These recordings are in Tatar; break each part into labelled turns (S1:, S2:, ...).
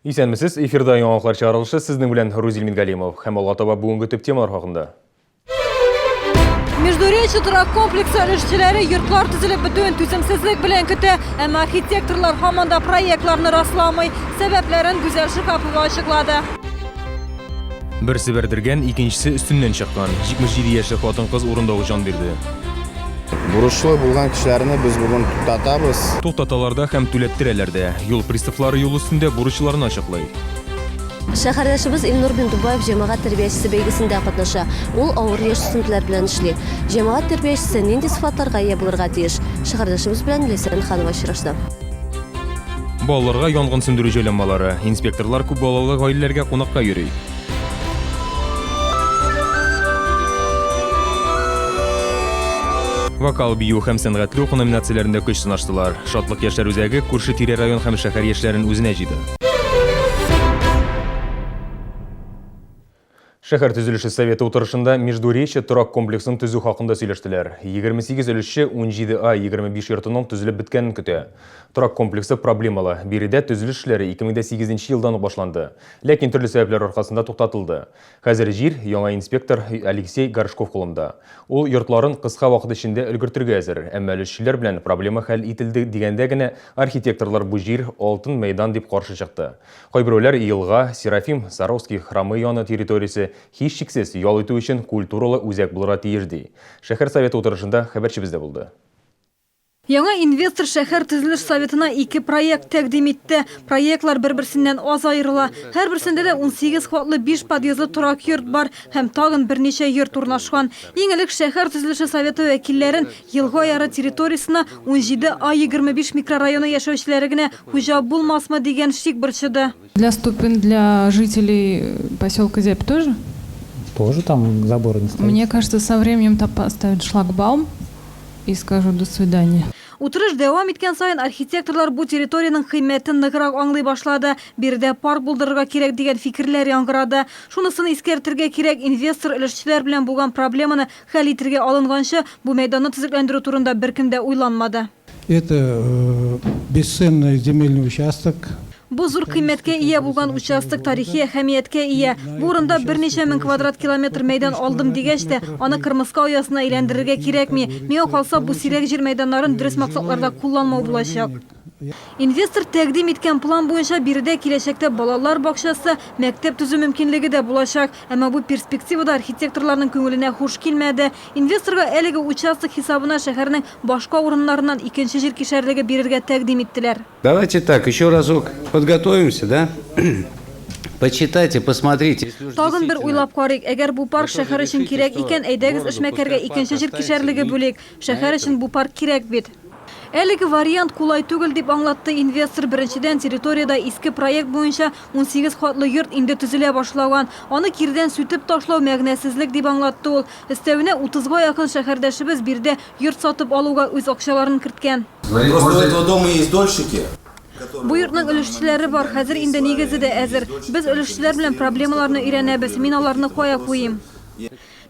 S1: Исәнмесез, эфирда яңалыклар чыгарылышы, сезнең белән Рузил Мингалимов. Һәм алга таба бүгенге төп темалар хакында.
S2: Междуречье торак комплексы өлешчеләре йортлар төзелеп бетүен түземсезлек белән көтә, әмма архитекторлар һаман да проектларны расламый. Сәбәпләрен Гүзәл Шиһапова ачыклады.
S1: Берсе бәрдергән, икенчесе өстеннән чыккан. 77 яшьлек хатын-кыз урында ук җан бирде.
S3: Бурычлы булган кешеләрне без бүген туктатабыз.
S1: Туктаталар да һәм түләттерәләр дә. Юл приставлары юл өстендә бурычларны ачыклый.
S4: Шәһәрдәшебез Илнур Миндубаев җәмәгать тәрбиячесе бәйгесендә катнаша. Ул авыр яшүсмерләр белән эшли. Җәмәгать тәрбиячесе нинди сыйфатларга ия булырга тиеш? Шәһәрдәшебез белән Ләйсән Ханова очрашты.
S1: Балаларга янгын сүндерү җайланмалары. Инспекторлар күп балалы гаиләләргә кунакка йөри. Вокал, бию һәм сәнгатьле уку номинацияләрендә көч сынаштылар. Шатлык яшьләр үзәге күрше-тирә район һәм шәһәр яшьләрен үзенә җыйды. Шәһәр төзелеше советы утырышында Междуречье торак комплексын төзү хакында сөйләштеләр. 28 өлешче 17 А 25 йортының төзелеп беткәнен көтә. Торак комплексы проблемалы. Биредә төзелеш эшләре 2008 елдан ук башланды. Ләкин төрле сәбәпләр аркасында туктатылды. Хәзер җир яңа инспектор Алексей Горшков кулында. Ул йортларын кыска вакыт эчендә өлгертергә әзер. Әмма өлешчеләр белән проблема хәл ителде дигәндә генә архитекторлар бу җир алтын мәйдан дип каршы чыкты. Кайберәүләр елга, Серафим Саровский храмы яны территориясе, һичшиксез, ял итү өчен культуралы үзәк булырга тиеш, ди. Шәһәр Советы утырышында хәбәрчебез дә булды.
S2: Яңа инвестор шәһәр төзелеш советына ике проект тәкъдим итте. Проектлар бер-берсеннән аз аерыла. Һәрберсендә дә 18 катлы биш подъездлы торак йорт бар һәм тагын берничә йорт урнашкан. Иң элек шәһәр төзелеше советы вәкилләрен Елга яры территориясенә 17 А 25 микрорайоны яшәүчеләре генә хуҗа булмасмы дигән шик борчыды.
S5: Доступен для жителей поселка Зябь тоже?
S6: Тоже там заборы не стоит.
S5: Мне кажется, со временем там поставят шлагбаум и скажут до свидания.
S2: Утырыш дәвам иткән саен архитекторлар бу территориянең кыйммәтен ныграк аңлый башлады. Биредә парк булдырырга кирәк дигән фикерләр яңгырады. Шунысын искәртергә кирәк, инвестор өлешчеләр белән булган проблеманы Хәл итергә алынганчы, бу мәйданны төзекләндерү турында беркем дә уйланмады.
S7: Это бесценный земельный участок.
S2: Бу зур кыйммәткә ия булган участок тарихи әһәмияткә ия. Бу урында берничә мең квадрат километр мәйдан алдым дигәч тә, аны кырмыска оясына әйләндерергә кирәкми. Миңа калса, бу сирәк җир мәйданнарын дөрес максатларда кулланмау булачак. Инвестор тәкъдим иткән план буенча биредә киләчәктә балалар бакчасы, мәктәп төзү мөмкинлеге дә булачак. Әмма бу перспектива да архитекторларның күңеленә хуш килмәде. Инвесторга әлеге участок хисабына шәһәрнең башка урыннарыннан икенче җир кишәрлеге бирергә тәкъдим иттеләр.
S8: Давайте так, еще разок подготовимся, да? Почитайте, посмотрите.
S2: Тагын бер уйлап карыйк, әгәр бу парк шәһәр өчен кирәк икән, әйдәгез эшмәкәргә икенче җир кишәрлеге бүлик. Шәһәр өчен бу парк кирәк бит. Әлеге вариант кулай түгел, дип аңлатты инвестор. Беренчедән, территориядә иске проект буенча 18 катлы йорт инде төзелә башлаган. Аны киредән сүтеп ташлау мәгънәсезлек, дип аңлатты ул. Өстәвенә, утызга якын шәһәрдәшебез биредә йорт сатып алуга үз акчаларын керткән.
S3: Просто у этого дома есть дольщики.
S2: Бу йортның өлешчеләре бар, хәзер инде нигезе дә әзер. Без өлешчеләр белән проблемаларны өйрәнәбез, мин аларны кая куйыйм?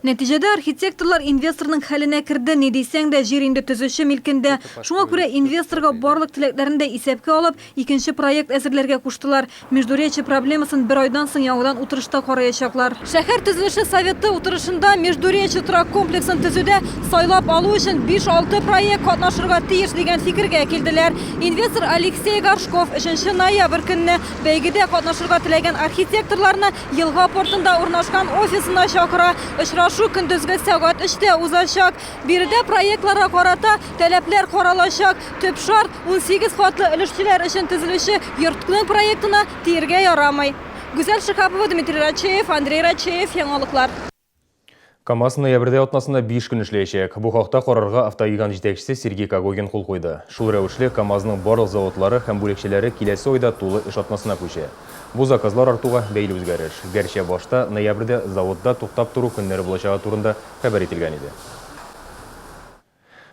S2: Нәтиҗәдә архитекторлар инвесторның хәленә керде, ни дисәң дә, җир инде төзүче милкендә. Шуңа күрә инвесторга барлык теләкләрен дә исәпкә алып, икенче проект әзерләргә куштылар. Междуречье проблемасын бер айдан соң яңадан утырышта караячаклар. Шәһәр төзелеше советы утырышында Междуречье торак комплексын төзүдә сайлап алу өчен биш-алты проект катнашырга тиеш дигән фикергә килделәр. Инвестор Алексей Горшков өченче ноябрь көнне бәйгедә катнашырга теләгән архитекторларны Елга портында урнашкан офисына чакыра. Очрашу көндезге сәгать өчтә узачак. Биредә проектларга карата таләпләр каралачак. Төп шарт, 18 катлы өлешчеләр өчен төзелүче йортның проектына тиергә ярамый. Гүзәл Шиһапова, Дмитрий Рачеев, Андрей Рачеев, Яңалыклар.
S1: КАМАЗ ноябрьдә атнасына 5 көн эшләячәк. Бу хакта карарга автогигант җитәкчесе Сергей Когогин кул куйды. Шул рәвешле, КАМАЗның барлык заводлары һәм бүлекчәләре киләсе айда тулы эш атнасына күчә. Бу заказлар артуга бәйле үзгәреш. Гәрчә башта ноябрьдә заводда туктап тору көннәре булачагы турында хәбәр ителгән иде.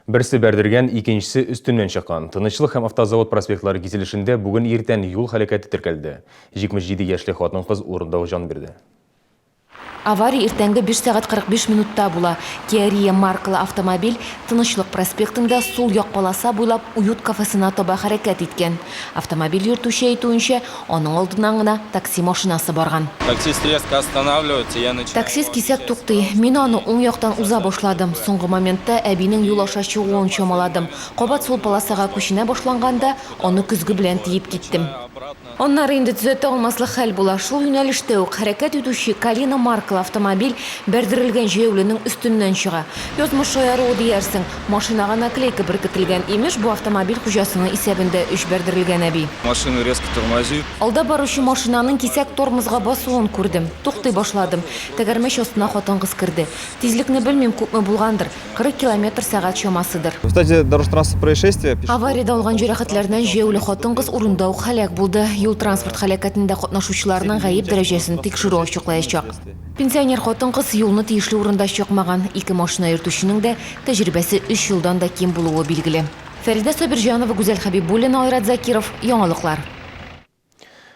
S1: Берсе бәрдергән, икенчесе өстеннән чыккан. Тынычлык һәм Автозавод проспектлары киселешендә бүген иртән юл һәлакәте теркәлде. 77 яшьлек хатын-кыз урында ук җан бирде.
S9: Авария иртәнге 5 сәгать 45 минутта була. Kia Rio маркалы автомобиль Тынычлык проспектында сул як полоса буйлап Уют кафесына таба хәрәкәт иткән. Автомобиль йөртүче әйтүенчә, аның алдыннан гына такси машинасы барган.
S10: Таксист резко останавливается, я начинаю.
S9: Таксист кисәк туктый. Мин аны уң яктан уза башладым. Соңгы моментта әбинең юл аша чыгуын чамаладым. Кабат сул полосага күченә башланганда, аны көзге белән тиеп киттем. Аннары инде төзәтә алмаслык хәл була. Шул юнәлештә үк хәрәкәт итүче Калина маркалы автомобиль бәрдерелгән җәяүленең өстеннән чыга. Язмыш шаяруы диярсең, машинага наклейка беркетелгән, имеш, бу автомобиль хуҗасының исәбендә өч бәрдерелгән әби.
S10: Машина резко тормозит.
S9: Алда баручы машинаның кисәк тормозга басуын күрдем. Туктый башладым. Тәгәрмәч астына хатын-кыз керде. Тизлекне белмим, күпме булгандыр. 40 километр сәгать чамасыдыр.
S11: В результате дорожно-транспортного происшествия
S9: Авариядә алган җәрәхәтләрдән җәяүле хатын-кыз урында ук һәлак булды. Юл-транспорт һәлакәтендә катнашучыларның гаеп дәрәҗәсен тикшерү ачыклаячак. Пенсионер хатын-кыз юлны тиешле урында чыкмаган. Ике машина йөртүченең дә тәҗрибәсе өч елдан да ким булуы билгеле. Фәридә Сабирҗанова, Гүзәл Хәбибуллина, Айрат Закиров, Яңалыклар.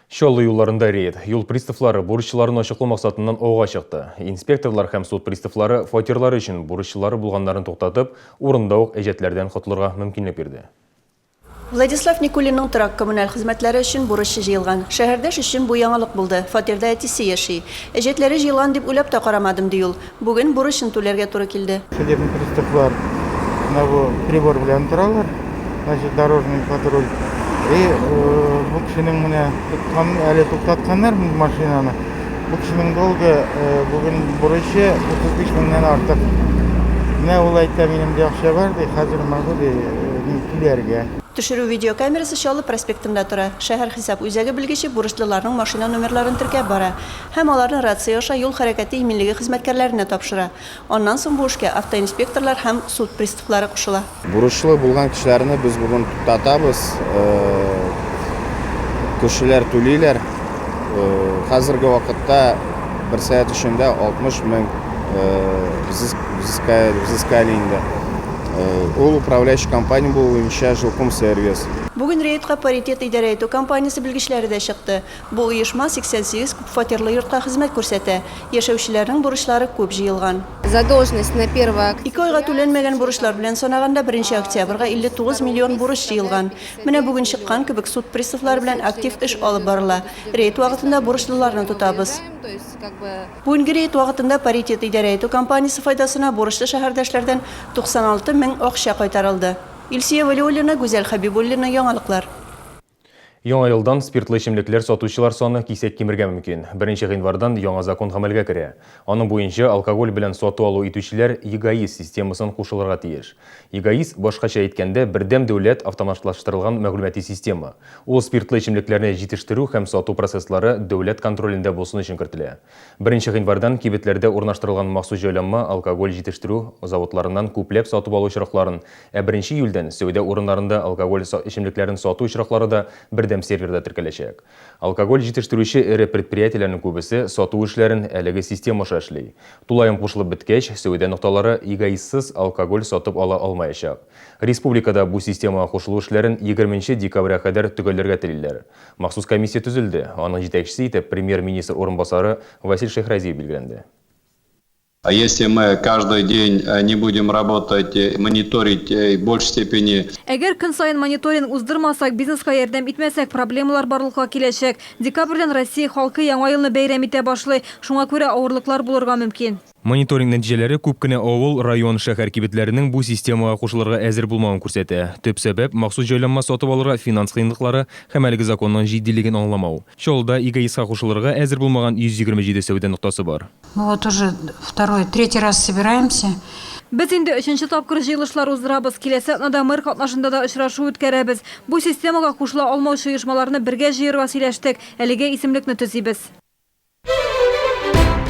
S1: Чаллы юлларында рейд. Юл приставлары бурычларын ачыклау максатыннан ауга чыкты. Инспекторлар һәм суд приставлары фатирлары өчен бурычлары булганнарын туктатып, урында ук әҗәтләрдән котылырга мөмкинлек бирде.
S12: Владислав Никулинның торак-коммуналь хезмәтләре өчен бурычы җыелган. Шәһәрдәш өчен бу яңалык булды. Фатирда әтисе яши. Әҗәтләре җыелган дип уйлап та карамадым, ди ул. Бүген бурычын түләргә туры килде.
S13: Судебный приставлар менә бу прибор белән торалар, значит, дорожный патруль. И бу кешенең менә тоткан, әле туктатканнар машинаны. Бу кешенең долгы бүген бурычы 35 меңнән артык. Менә ул әйтә, минем дә акча бар, ди, хәзер могу, ди, түләргә.
S12: Төшерү видеокамерасы Чаллы проспектында тора. Шәһәр хисап үзәге белгече бурычлыларның машина номерларын теркәп бара. Һәм аларны рация аша юл хәрәкәте иминлеге хезмәткәрләренә тапшыра. Аннан соң бу эшкә автоинспекторлар һәм суд приставлары кушыла.
S3: Бурычлы булган кешеләрне без бүген туктатабыз. Кешеләр түлиләр. Хәзерге вакытта бер сәгать эчендә 60 мең взыскали инде. Ул управляющий компания буенча Жилкомсервис.
S12: Бүген рейдка Паритет идарә итү компаниясе белгечләре дә чыкты. Бу оешма 88 күпфатирлы йортка хезмәт күрсәтә. Яшәүчеләрнең бурычлары күп җыелган.
S14: Задолженность на первое октября.
S12: Ике айга түләнмәгән бурычлар белән санаганда, беренче октябрьгә 59 миллион бурыч җыелган. Менә бүген чыккан кебек суд приставлары белән актив эш алып барыла. Рейд вакытында бурычлыларны тотабыз. Бүгенге рейд вакытында Паритет идарә итү компаниясе файдасына бурычлы шәһәрдәшләрдән 96 мең акча кайтарылды. Илсөя Вәлиуллина, Гүзәл Хәбибуллина, Яңалыклар.
S1: Яңа елдан спиртлы эчемлекләр сатучылар саны кисәк кимергә мөмкин. Беренче гыйнвардан яңа закон гамәлгә керә. Аның буенча алкоголь белән сату-алу итүчеләр ЕГАИС системасын кушылырга тиеш. ЕГАИС, башкача әйткәндә, бердәм дәүләт автоматлаштырылган мәгълүмати система. Ул спиртлы эчемлекләрне җитештерү һәм сату процесслары дәүләт контролендә булсын өчен кертелә. Беренче гыйнвардан кибетләрдә урнаштырылган махсус җайланма алкоголь җитештерү заводларыннан күпләп сатып алу очракларын, Ә беренче июльдән сәүдә урыннарында алкоголь эчемлекләрен сату очраклары да бердәм серверда теркәләчәк. Алкоголь җитештерүче эре предприятиеләрнең күбесе сату эшләрен әлеге система аша эшли. Тулаем кушылып беткәч, сәүдә нокталары ЕГАИСсыз алкоголь сатып ала алмаячак. Республикада бу системага кушылу эшләрен егерменче декабрьгә кадәр төгәлләргә телиләр. Махсус комиссия төзелде, аның җитәкчесе итеп премьер-министр урынбасары Васил Шәйхразиев билгеләнде.
S15: А если мы каждый день э, не будем работать, э, мониторить э, в большей степени.
S2: Әгәр көн саен мониторинг уздырмасак, бизнеска ярдәм итмәсәк, проблемалар барлыкка киләчәк. Декабрьдән Россия халкы Яңа елны бәйрәм итә башлый, шуңа күрә авырлыклар булырга мөмкин.
S1: Мониторинг нәтиҗәләре күп кенә авыл, район, шәһәр кибетләренең бу системага кушылырга әзер булмавын күрсәтә. Төп сәбәп, махсус җайланма сатып алырга финанс кыенлыклары һәм әлеге законның җитдилеген аңламау. Чаллыда ИГАИСка кушылырга әзер булмаган 127 сәүдә ноктасы бар.
S16: Мы вот уже второй, третий раз собираемся.
S2: Без инде өченче тапкыр җыелышлар уздырабыз. Киләсе атнада мэр катнашында да очрашу үткәрәбез. Бу системага кушыла алмаучы оешмаларны бергә җыерга сөйләштек. Әлегә исемлекне төзибез.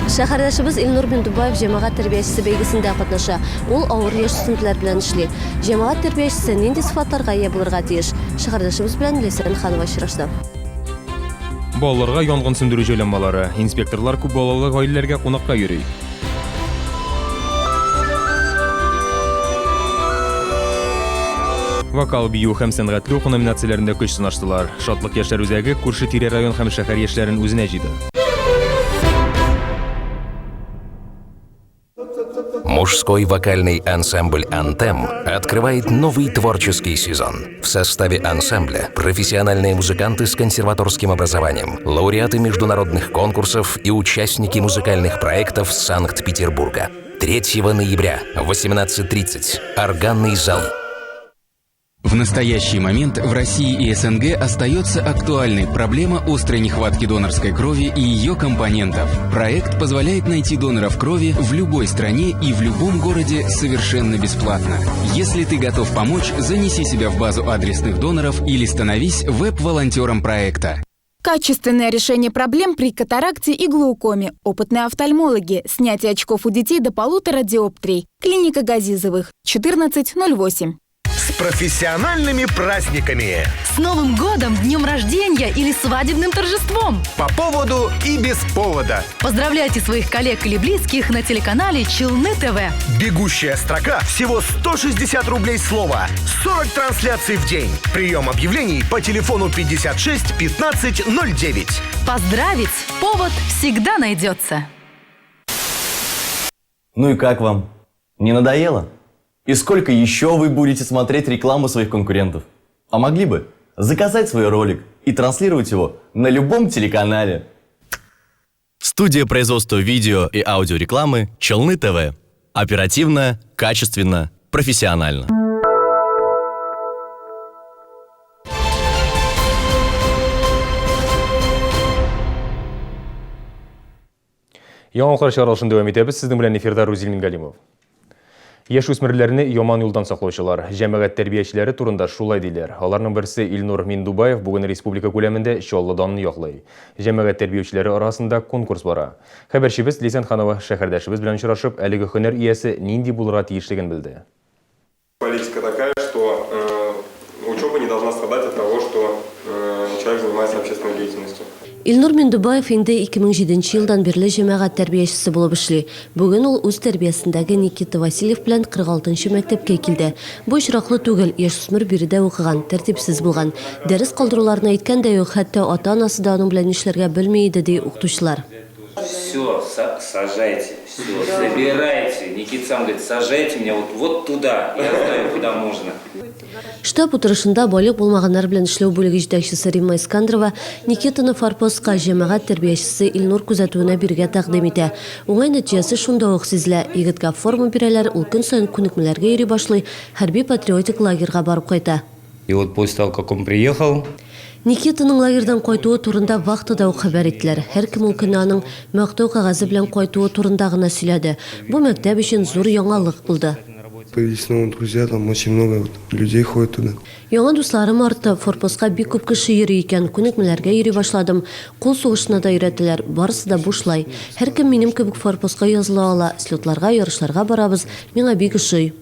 S4: Шәһәрдәшебез Илнур Миндубаев җәмәгать тәрбиячесе бәйгесендә катнаша. Ул авыр яшүсмерләр белән эшли. Җәмәгать тәрбиячесе нинди сыйфатларга ия булырга тиеш? Шәһәрдәшебез белән Ләйсән Ханова очрашты.
S1: Балаларга янгын сүндерү җайланмалары, инспекторлар күп балалы гаиләләргә кунакка йөри. Вокал, бию һәм сәнгатьле уку номинацияләрендә көч сынаштылар. Шатлык яшьләр үзәге күрше-тирә район һәм шәһәр яшьләрен үзенә җыйды.
S17: Мужской вокальный ансамбль «Антем» открывает новый творческий сезон. В составе ансамбля профессиональные музыканты с консерваторским образованием, лауреаты международных конкурсов и участники музыкальных проектов Санкт-Петербурга. 3 ноября, 18.30. Органный зал.
S18: В настоящий момент в России и СНГ остается актуальной проблема острой нехватки донорской крови и ее компонентов. Проект позволяет найти доноров крови в любой стране и в любом городе совершенно бесплатно. Если ты готов помочь, занеси себя в базу адресных доноров или становись веб-волонтером проекта.
S19: Качественное решение проблем при катаракте и глаукоме. Опытные офтальмологи. Снятие очков у детей до полутора диоптрий. Клиника Газизовых. 1408.
S20: С профессиональными праздниками!
S21: С Новым годом, днем рождения или свадебным торжеством!
S20: По поводу и без повода!
S21: Поздравляйте своих коллег или близких на телеканале Челны ТВ.
S20: Бегущая строка всего 160 рублей слово. 40 трансляций в день. Прием объявлений по телефону 56 15 09.
S21: Поздравить повод всегда найдется.
S22: Ну и как вам? Не надоело? И сколько еще вы будете смотреть рекламу своих конкурентов? А могли бы заказать свой ролик и транслировать его на любом телеканале.
S23: Студия производства видео и аудиорекламы «Челны ТВ». Оперативно, качественно, профессионально.
S1: Яңалыклар чыгарылышын дәвам итәбез. Сезнең белән эфирда Рузил Мингалимов. Яшүсмерләрне яман юлдан саклаучылар, җәмәгать тәрбиячеләре турында шулай диләр. Аларның берсе Илнур Миндубаев бүген республика күләмендә Чаллы данын яклый. Җәмәгать тәрбиячеләре арасында конкурс бара. Хәбәрчебез Ләйсән Ханова шәһәрдәшебез белән очрашып, әлеге һөнәр иясе нинди булырга тиешлеген белде.
S11: Политика такая, что э, учеба не должна страдать от того, что э, человек занимается общественной деятельностью.
S4: Илнур Миндубаев инде 2007 елдан бирле җәмәгать тәрбиячесе булып эшли. Бүген ул үз тәрбиясендәге Никита Васильев белән 46 нчы мәктәпкә килде. Бу очраклы түгел, яшүсмер биредә укыган, тәртипсез булган. Дәрес калдыруларны әйткән дә юк, хәтта ата-анасы да аның белән нишләргә белми иде, ди укытучылар.
S10: Все, сажайте, все, забирайте. Никита сам говорит, сажайте меня вот, вот туда, я знаю, куда можно.
S4: Штаб утырышында балигъ булмаганнар белән эшләү бүлеге җитәкчесе Римма Искандрова Никитаны Форпостка җәмәгать тәрбиячесе Илнур күзәтүенә бирергә тәкъдим итә. Уңай нәтиҗәсе шунда ук сизелә, егеткә форма бирәләр, ул көн саен күнекмәләргә йөри башлый, хәрби-патриотик лагерьга барып кайта.
S8: И вот после того, как он приехал,
S4: Никитаның лагерьдан кайтуы турында вахтада ук хәбәр иттеләр. Һәркем ул көнне аның Мактау кәгазе белән кайтуы турында гына сөйләде. Бу мәктәп өчен зур яңалык булды.
S24: Появились новые друзья, там очень много вот людей ходит туда.
S4: Яңа дусларым артты, Форпостка бик күп кеше йөри икән, күнекмәләргә йөри башладым. Кул сугышына да өйрәтәләр, барысы да бушлай. Һәркем минем кебек Форпостка языла ала, слетларга, ярышларга барабыз, миңа бик ошый.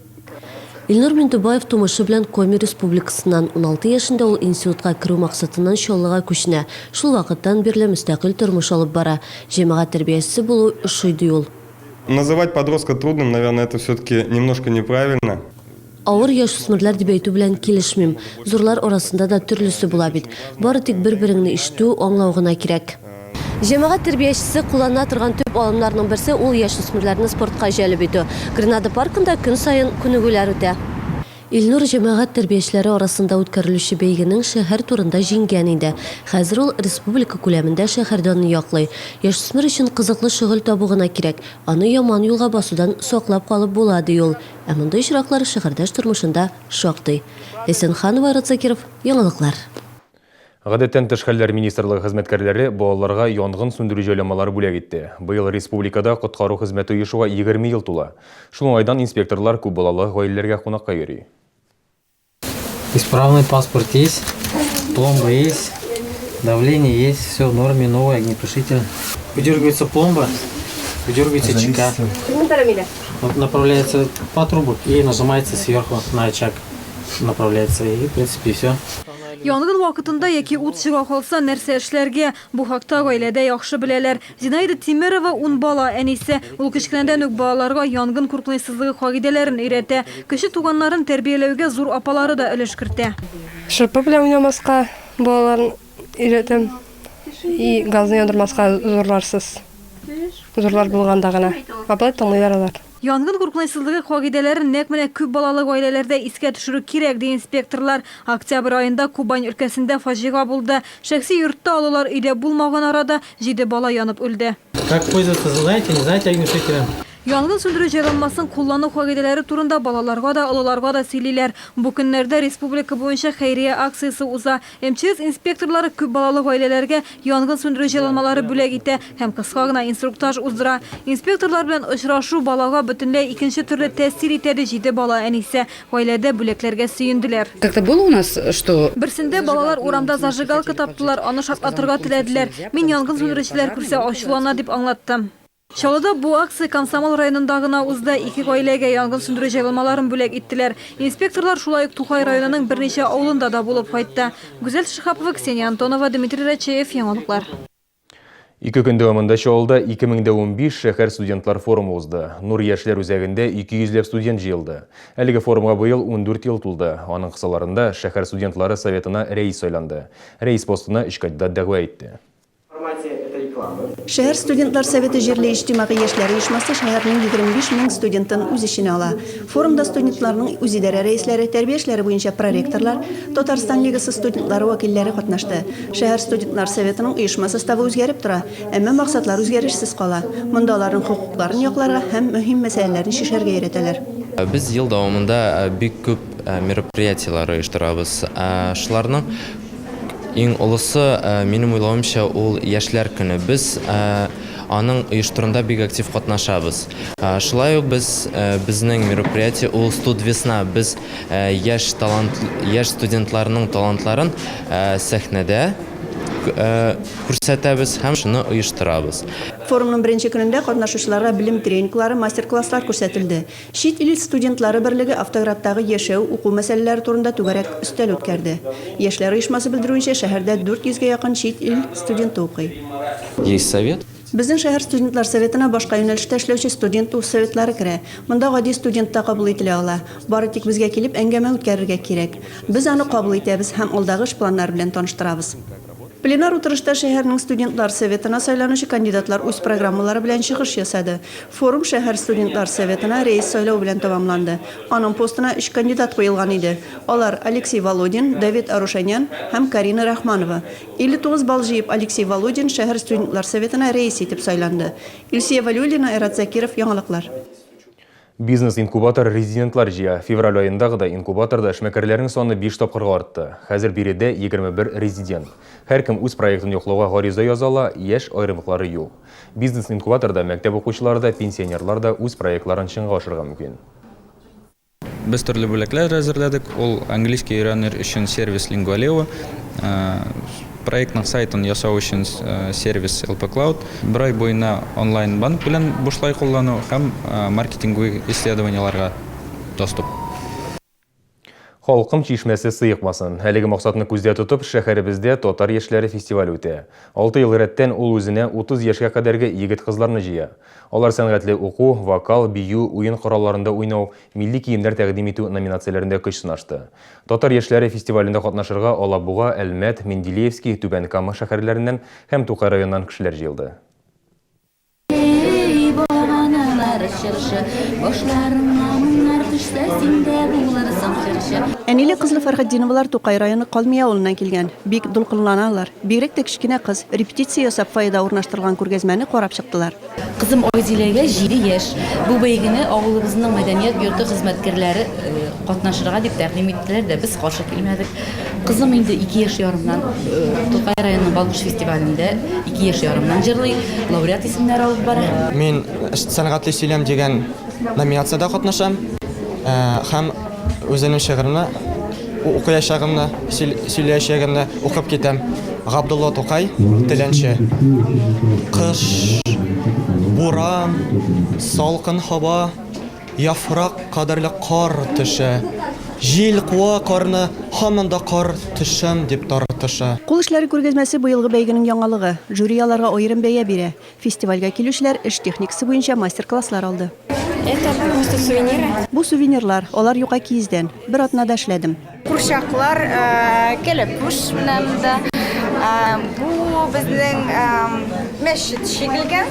S4: Илнур Миндубаев тумышы белән Коми Республикасыннан. 16 яшендә ул институтка керү максатыннан Чаллыга күченә. Шул вакыттан бирле мөстәкыйль тормыш алып бара. Җәмәгать тәрбиячесе булу ошый, ди ул.
S11: Называть подростка трудным, наверное, это все-таки немножко неправильно.
S4: Авыр яшүсмерләр дип әйтү белән килешмим. Зурлар арасында да төрлесе була бит. Бары тик бер-береңне ишетү, аңлау гына кирәк. Җәмәгать тәрбиячесе куллана торган төп алымнарның берсе ул яшүсмерләрне спортка җәлеп итү. Гренада паркында көн саен күнегүләр үтә. Илнур җәмәгать тәрбиячеләре арасында үткәрелүче бәйгенең шәһәр турында җиңгән инде. Хәзер ул республика күләмендә шәһәр данын яклый. Яшүсмер өчен кызыклы шөгыль табу гына кирәк. Аны яман юлга басудан саклап калып була, ди ул. Ә мондый очраклар шәһәрдәш тормышында шактый. Ләйсән Ханова, Айрат Закиров, Яңалыклар.
S1: Гадәттән тыш хәлләр министрлыгы хезмәткәрләре балаларга янгын сүндерү җайланмалары бүләк итте. Быел республикада коткару хезмәте оешуга 20 ел тула. Шул уңайдан инспекторлар күп балалы гаиләләргә кунакка йөри.
S6: Исправный паспорт есть, пломба есть, давление есть, все в норме, новый огнетушитель. Выдергивается пломба, выдергивается чека. Направляется патрубок и нажимается сверху на очаг. Направляется и, в принципе, все.
S2: Янгын вакытында яки ут чыга калса, нәрсә эшләргә? Бу хакта гаиләдә яхшы беләләр. Зинаида Тимерова ун бала әнисе. Ул кечкенәдән үк балаларга янгын куркынычсызлыгы кагыйдәләрен өйрәтә. Кече туганнарын тәрбияләүгә зур апалары да өлеш кертә.
S25: Шырпы белән уйнамаска балаларын өйрәтәм. И газны яндырмаска зурларсыз. Зурлар булганда гына. Ә болай тыңлыйлар алар.
S2: Янгын куркынычсызлыгы кагыйдәләрен нәкъ менә күп балалы гаиләләрдә искә төшерү кирәк, ди инспекторлар. Октябрь аенда Кубань өлкәсендә фаҗига булды. Шәхси йортта олылар өйдә булмаган арада җиде бала янып үлде.
S6: Как пользоваться, знаете, не знаете огнетушителем?
S2: Янгын сүндерү җайланмасын куллану кагыйдәләре турында балаларга да, олыларга да сөйлиләр. Бу көннәрдә республика буенча хәйрия акциясе уза. МЧС инспекторлары күп балалы гаиләләргә янгын сүндерү җайланмалары бүләк итә һәм кыска гына инструктаж уздыра. Инспекторлар белән очрашу балага бөтенләй икенче төрле тәэсир итә, ди җиде бала әнисе. Гаиләдә бүләкләргә сөенделәр.
S3: Как-то было у нас, что.
S2: Берсендә балалар урамда зажигалка таптылар, аны шартлатырга теләделәр. Мин янгын сүндерүчеләр күрсә ачулана дип аңлаттым. Чаллыда бу акция Комсомол районында гына узды. Ике гаиләгә янгын сүндерү җайланмаларын бүләк иттеләр. Инспекторлар шулай ук Тукай районының берничә авылында да булып кайтты. Гүзәл Шиһапова, Ксения Антонова, Дмитрий Рачеев, Яңалыклар.
S1: Ике көн дәвамында Чаллыда 2015 шәһәр студентлар форумы узды. Нур яшьләр үзәгендә 200 ләп студент җыелды. Әлеге форумга быел 14 ел тулды. Аның кысаларында шәһәр студентлары советына рәис сайланды. Рәис постына өч кандидат дәгъва итте.
S12: Шәһәр студентлар советы җирле иҗтимагый яшьләр оешмасы шәһәрнең 25 мең студентын үз эченә ала. Форумда студентларның үзидарә рәисләре, тәрбия эшләре буенча проректорлар, Татарстан лигасы студентлары вәкилләре катнашты. Шәһәр студентлар советының оешма составы үзгәреп тора, әмма максатлар үзгәрешсез кала. Монда аларның хокукларын якларга һәм мөһим мәсьәләләрне чишәргә өйрәтәләр.
S5: Без ел дәвамында бик күп мероприятиеләр оештырабыз. Шуларның Иң олысы, минем уйлавымча, ул Яшьләр көне. Без аның оештыруында бик актив катнашабыз. Шулай ук без, безнең мероприятие ул Студвесна. Без яшь талант, яшь студентларның талантларын сәхнәдә күрсәтәбез һәм шуны оештырабыз.
S12: Форумның беренче көнендә катнашучыларга белем тренинглары, мастер-класслар күрсәтелде. Чит ил студентлары берлеге Автоградтагы яшәү, уку мәсьәләләре турында түгәрәк өстәл үткәрде. Яшьләр оешмасы белдерүенчә, шәһәрдә 400 гә якын чит ил студенты укый.
S5: Есть совет.
S12: Безнең шәһәр студентлар советына башка юнәлештә эшләүче студент советлары керә. Монда гади студент та кабул ителә ала. Бары тик безгә килеп әңгәмә үткәрергә кирәк. Без аны кабул итәбез һәм алдагы эш планнары белән таныштырабыз. Пленар утырышта шәһәрнең студентлар советына сайланучы кандидатлар үз программалары белән чыгыш ясады. Форум шәһәр студентлар советына рәис сайлау белән тәмамланды. Аның постына өч кандидат куелган иде. Алар, Алексей Володин, Давид Арушанян һәм Карина Рахманова. 59 балл җыеп, Алексей Володин шәһәр студентлар советына рәис итеп сайланды. Илсөя Вәлиуллина, Айрат Закиров, Яңалыклар.
S1: Бизнес-инкубатор резидентлар җыя. Февраль аенда гына инкубаторда эшмәкәрләрнең саны биш тапкырга артты. Хәзер биредә 21 резидент. Һәркем үз проектын яклауга гариза яза ала, яшь аерымлыклары юк. Бизнес-инкубаторда мәктәп укучылары да, пенсионерлар да үз проектларын чынга ашырырга мөмкин.
S7: Без төрле бүләкләр әзерләдек. Ул английский өйрәнер өчен сервис Lingualeo, проектның сайтын ясау өчен сервис LP Cloud, бер ай буена онлайн банк белән бушлай куллану һәм маркетинговый исследованиеларга доступ.
S1: Халкым чишмәсе сыекмасын. Әлеге максатны күздә тотып, шәһәребездә татар яшьләре фестивале үтә. Алты ел рәттән ул үзенә 30 яшькә кадәрге егет-кызларны җыя. Алар сәнгатьле уку, вокал, бию, уен коралларында уйнау, милли киемнәр тәкъдим итү номинацияләрендә көч сынашты. Татар яшьләре фестивалендә катнашырга Алабуга, Әлмәт, Менделеевский, Түбән Кама шәһәрләреннән һәм Тукай районыннан кешеләр җыелды.
S9: Эй, баганалар чыршы, башларыңа моңнар төшсә, син дә булырсың җырчы.
S12: Әниле-кызлы Фәрхетдиновалар Тукай районы Калмия авылыннан килгән. Бик дулкынланалар. Бигрәк тә кечкенә кыз. Репетиция ясап, фойеда урнаштырылган күргәзмәне карап чыктылар.
S13: Кызым Айзиләгә җиде яшь. Бу бәйгене авылыбызның мәдәният йорты хезмәткәрләре катнашырга дип тәкъдим иттеләр дә, без каршы килмәдек. Кызым инде ике яшь ярымнан Тукай районының Балкыш фестивалендә ике яшь ярымнан җырлый, лауреат исемнәре алып бара.
S26: Мин Сәнгатьле сөйләм дигән номинациядә катнашам һәм үземнең шигыремне укыячагымны, сөйләячәгемне укып китәм. Габдулла Тукай, Теләнче. Кыш, буран, салкын һава. Яфрак кадәрле кар төшә. Җил куа карны, һаман да кар төшәм дип тартыша.
S12: Кул эшләре күргәзмәсе быелгы бәйгенең яңалыгы. Жюри аларга аерым бәя бирә. Фестивальгә килүчеләр эш техникасы буенча мастер-класслар алды.
S27: Это просто сувениры.
S12: Бу сувенирлар, алар юка киездән. Бер атнада эшләдем.
S27: Курчаклар, кәләпүш менә монда. Бу безнең мәчет чигелгән.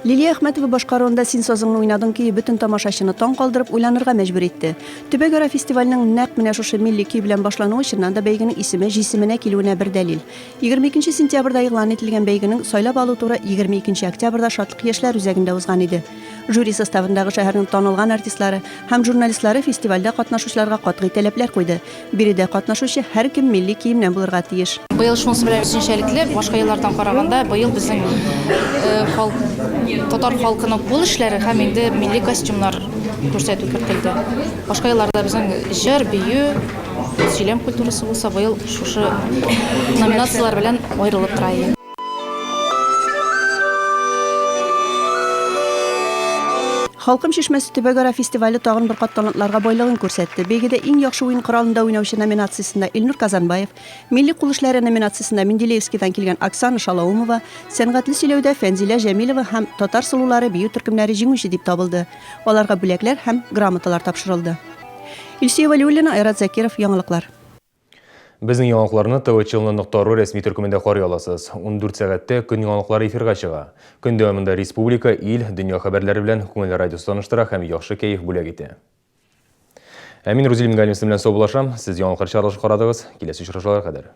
S12: Лилия Әхмәтова башкаруында Син сазыңны уйнадың көе бөтен тамашачыны таң калдырып, уйланырга мәҗбүр итте. Төбәкара фестивальнең нәкъ менә шушы милли көй белән башлануы чыннан да бәйгенең исеме җисеменә килүенә бер дәлил. 22 нче сентябрьдә игълан ителгән бәйгенең сайлап алу туры 22 нче октябрьдә Шатлык яшьләр үзәгендә узган иде. Жюри составындагы шәһәрнең танылган артистлары һәм журналистлары фестивальдә катнашучыларга катгый таләпләр куйды. Биредә катнашучы һәркем милли киемнән булырга тиеш.
S3: Быел шунысы белән үзенчәлекле, башка еллардан караганда, быел безнең халык, татар халкының кул эшләре һәм инде милли костюмнар күрсәтү кертелде. Башка елларда безнең җыр, бию, сөйләм культурасы булса, быел шушы номинацияләр белән аерылып тора иде.
S12: Халкым чишмәсе төбәкара фестивале тагын бер кат талантларга байлыгын күрсәтте. Бәйгедә иң яхшы уен коралында уйнаучы номинациясендә Илнур Казанбаев, Милли кул эшләре номинациясендә Менделеевскидан килгән Оксана Шалаумова, сәнгатьле сөйләүдә Фәнзилә Җәмилова һәм Татар сылулары бию төркемнәре җиңүче дип табылды. Аларга бүләкләр һәм грамоталар тапшырылды. Илсөя Вәлиуллина, Айрат Закиров, Яңалыклар.
S1: Безнең яңалыкларны tvchelny.ru рәсми төркемендә карый аласыз. 14 сәгатьтә көн яңалыклары эфирга чыга. Көн дәвамында республика, ил, дөнья хәбәрләре белән Күңел радиосы таныштыра һәм яхшы кәеф бүләк итә. Ә мин Рузил Мингалимов белән саубуллашам. Сез яңалыклар чыгарылышы карадыгыз. Киләсе очрашуларга кадәр.